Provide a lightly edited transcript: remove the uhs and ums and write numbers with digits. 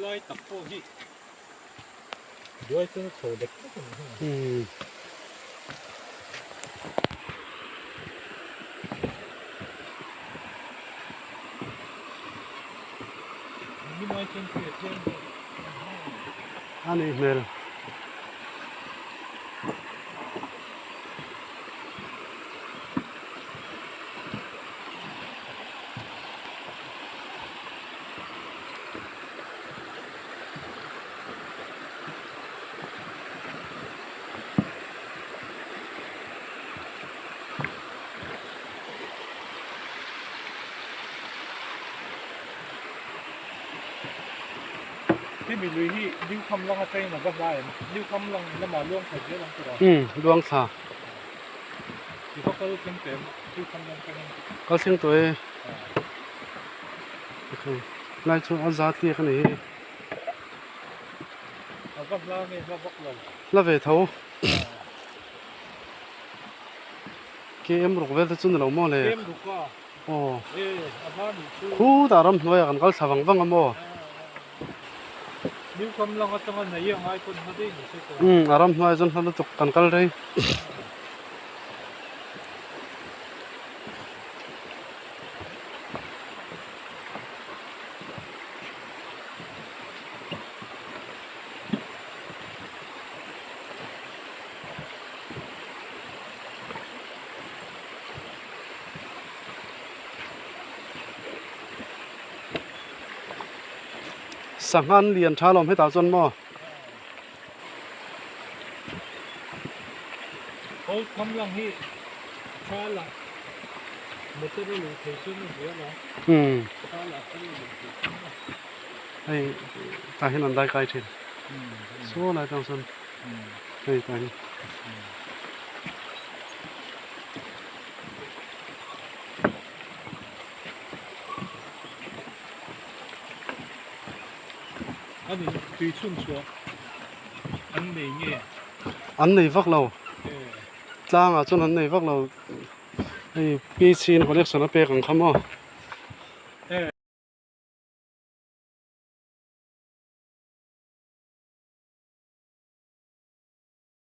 Helai tak pawh hi duai chuan a chho lek lek a ni hi. Umm. A nih hmel. Hemi lui hi Newcombe lang atangin a va hla em? Newcombe lang lamah luang thla zel ang tawh a. Umm, luang thla. I va kal thleng tawh em? Newcombe lang atangin. Kal thleng tawh e. Lai chu a za tliak a ni hi. A va hla nge hla vak lo. Hla ve tho. KM ruk vel te chu ni lo maw le? KM ruk a. Aw. E, a hla nih chu. Khutah ramhnuaiah kan kal thla vang vang a maw? Newcom lang atanga nei a ngai pawn hla daih ni se chuan. Umm, a ramhnuaiah chuan hla lutuk kan kal rei. Sangha an lian tha alawm hetah chuan maw. Old kham lang hi tha lah motor a luh thei chuan a zia lo. Tha lah kal a luh thei chuan a. Hei tah hian an dai kai thin. Saw lai tang sawn hei tah hi. Ani tui chhun chhuah an nei nge? An nei vak lo. Tlangah chuan an nei vak lo. Hei PC in connection a pek ang kha maw.